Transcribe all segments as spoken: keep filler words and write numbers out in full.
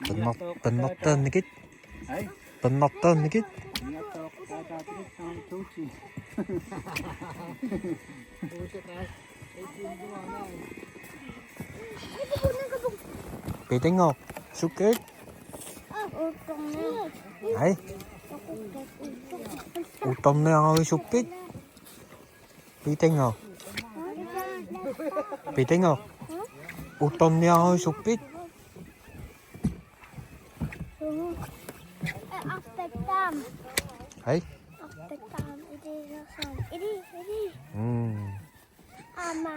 Pinnar-, pinnartaannikit. Pinnartaannikit. Piitanngooq, sukkit. Ai. Uuttorniarusupppit. Piitanngooq. Piitanngooq. Uuttorniarusupppit. Ai. Mm. Aamma.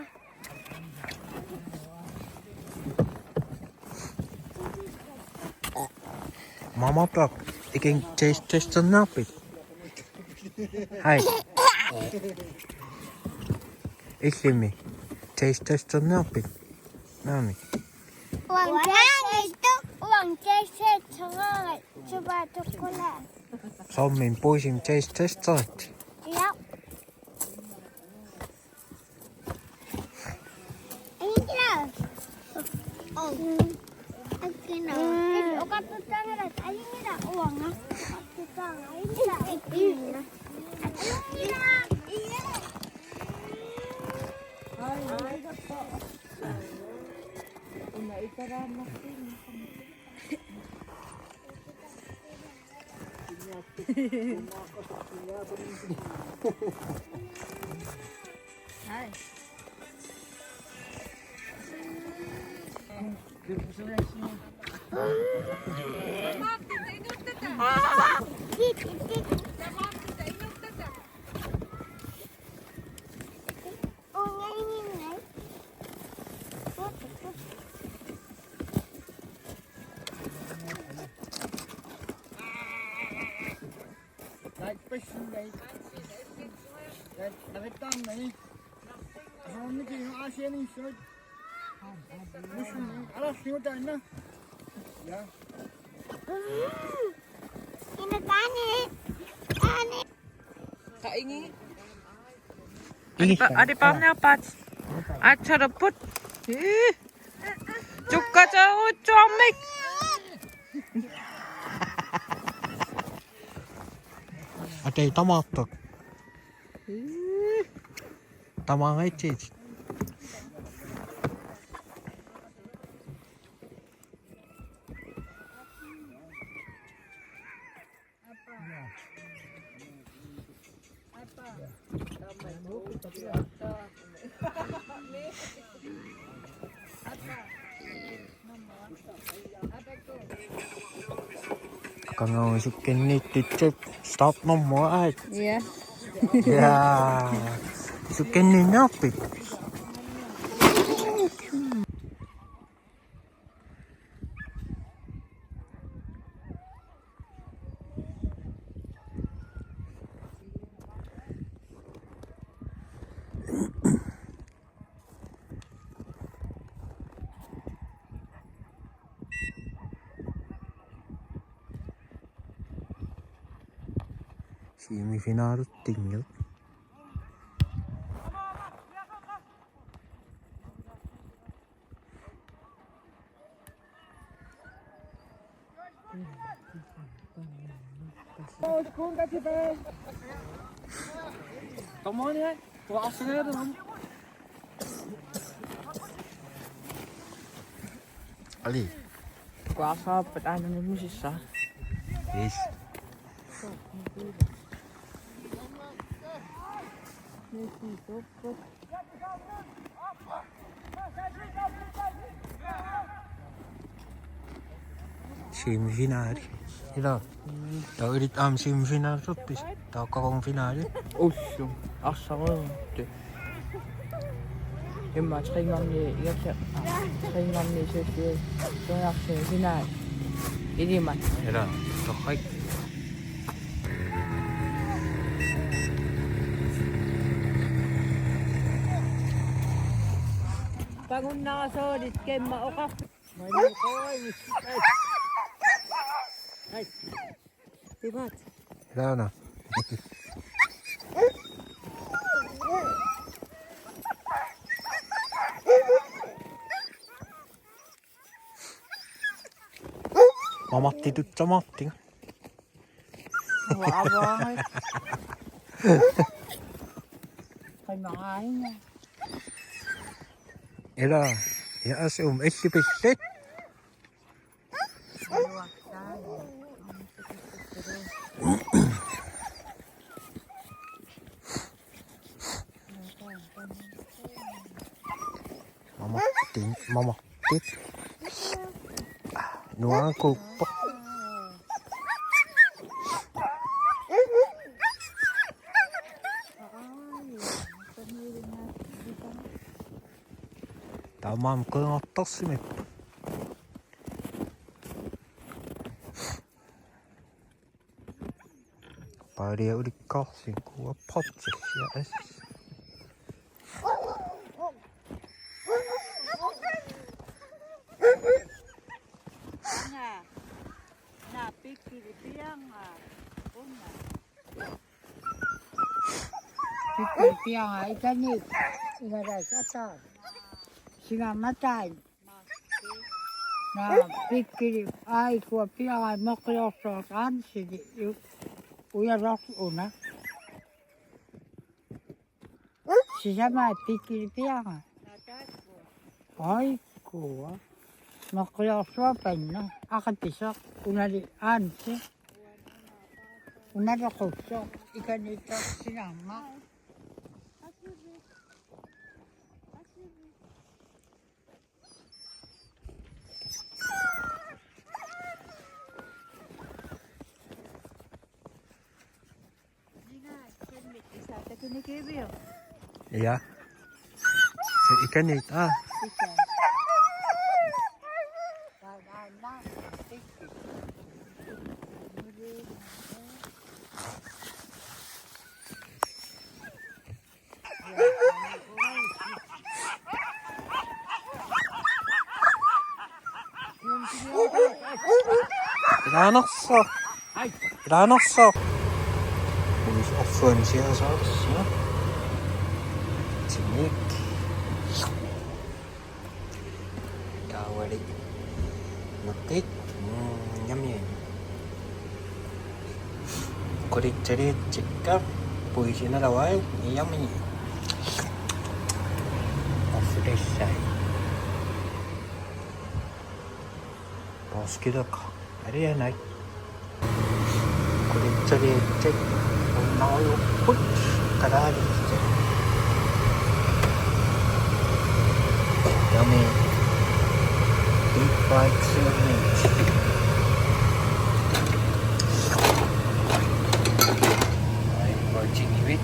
Mamarpaq, ikinngit taste testerniarpit? Hai. Illimmi. Taste testerniarpit? Naamik. Uanga taste test-, uanga taste test-, soormi puisimi taste testerit? Ja. Ina taani. Taani. Qa ingi. Ii. Aripa-, aripaarniarpaat. Aatsaarput. Ii. Tukkateerutsuarmik. Atay tamaartoq. Ii. Tamaanga itsit. Qanga sukkanniittut startnummerit. Ja. Ja. Sukkanniinnarpit? Semifinalitsinngilaq. Ali. Kuasaappat aana nimusissa. Yes. Semifinali. Ila. Taava ilit aamma semifinaliuppisi. Taava kongfinali. Ussum. Arsaruutte. Immaqa tre gange i, tre gange i, semifinali. Ila. Torrak. Pangunnarasuulit kimma oqarput. Ilaana. Mamartitut tamartik. Uavaangat. Qimaraanga. Ila, ja asum, illi pillit. Mamartin, mamartit. Nuangakuuppoq. Taamaammat kujanartorsimapput. Paalia ulikkaarlugit kuappatsillia as. Nga, nga pikkili pianga. Una. Pikkili pianga ikani. Ingalas ata. Singa matai. Naa, pikkili, ai, kua pianga meqqiorsuaq aansili, u-, ujalersoq una. Sisamat pikkili pianga. Ai, kua. Meqqiorsuaq panna, aqapisoq, unali aansi. Unali qussoq, ikaniittarsinnaammat. Ja. Se ikaniit, ah. Ilaanersoq. Ilaanersoq. Uis orsuan siasaarsia. Tinik. Taavali. Nukkit. Mm, yummy. Qulitsaliatsikka puisinalawai, yummy. Assutassai. Poorskileq. Arianai. Qulitsaliatsikka. Unnarujupput. Kalaaliitsi. Yummy. Deep fried sandwich. Ai, protein-ivit.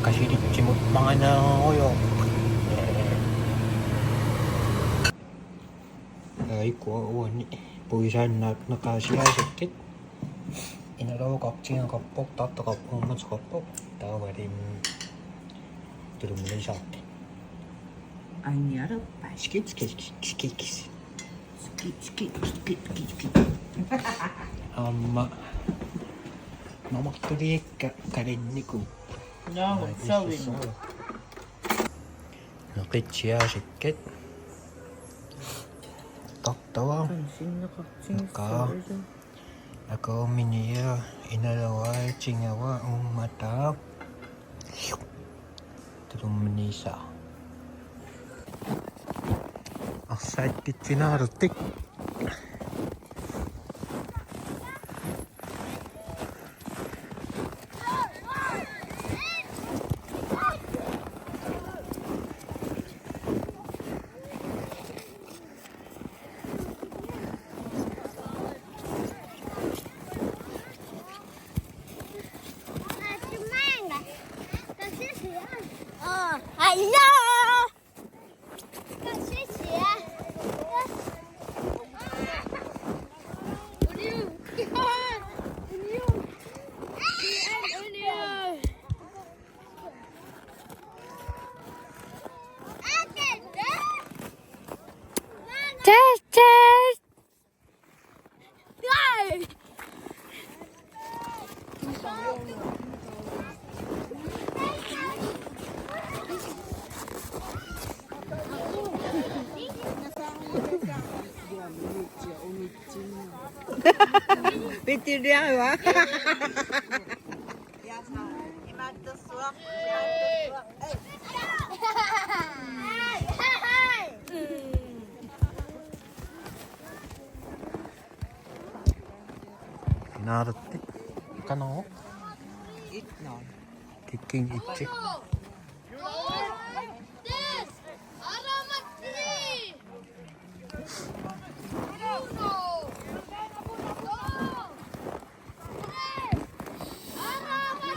Qasilitsimmut manganaarujoq. Ai, kua uani. Puisaannaat neqaasiaasikkit. Inaluukartigeqarpoq, tarteqarpoq, uummateqarpoq. Taavali tulummaniisaarti. Ainiarappa. Skit, skit, skit, skit, skit. Skit, skit, skit, skit, skit. Aamma. Mamartuliakka kalinniku. Naa, ai, sorry. Neqitsiaasikkit. Tartava. Qansinneqartigissaarisi. Kaa. Akuuminia, inaluai, tigava, uummataa. Tulummaniisaa. Arsaakkitsinaalertik. Pitiliarua. Finaalertik. Qanoq? Itnaan. Kikkunngikkut.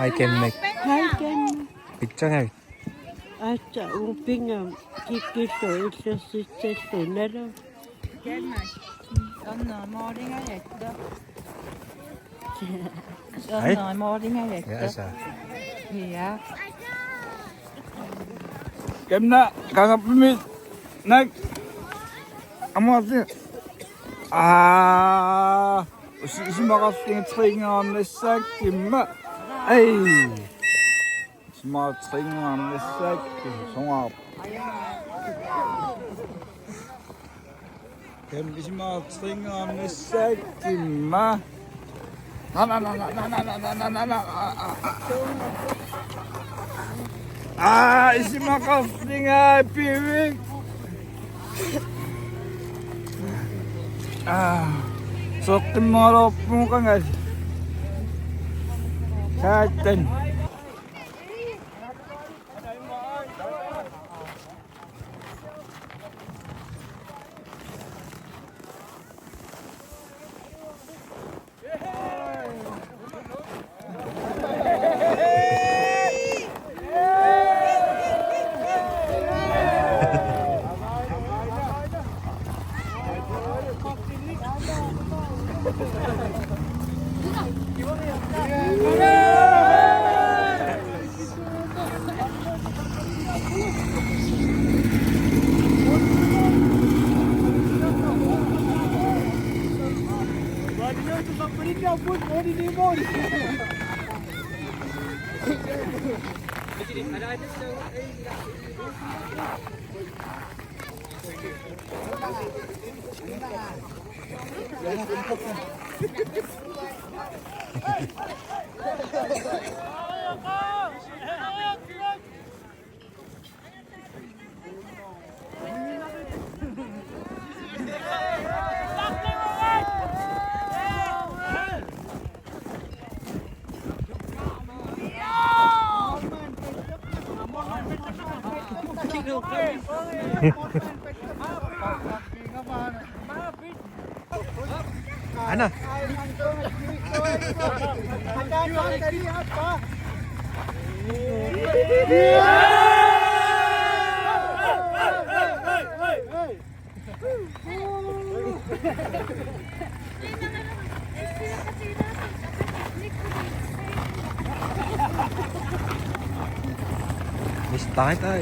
Hej, Kenneth. Hej, Kenneth. Pitsangavit. Aatsaat uunga pingaartumik kikkut illersussallugit nalunngillat. Anna moorngajatta. Hej. Anna moorngajatta. Ja, så. Ja. Kenneth, kangerpimmi. Nak. Amuarti. Aa. Usi isumaqarlunga tringaarnissaakka imma. Ai. Isumaqarlunga tringaarnissaakka sungaap. Kenneth isumaqarlunga tringaarnissaakka imma. Na, na, na. Aa, isumaqarlunga pivik. Aa, soqqimmaqalerpunga qangali. Saattan. Ana. Miss Tai Tai.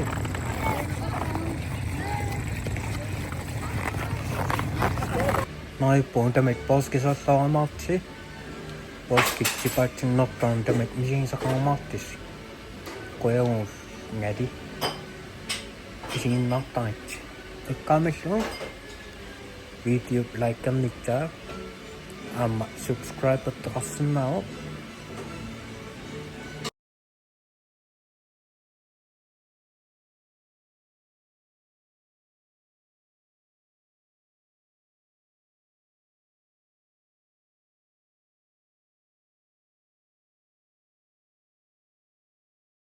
Neriuppunga tamakku poorskisartarumaartusi. Poorskip tipaatsinnartarami tamakku misigisaqarumaartusi. Qujanarujussuaq isiginnaartaritsi. Takkaamallugu video likernissaa aamma subscribertoqarsinnaavoq.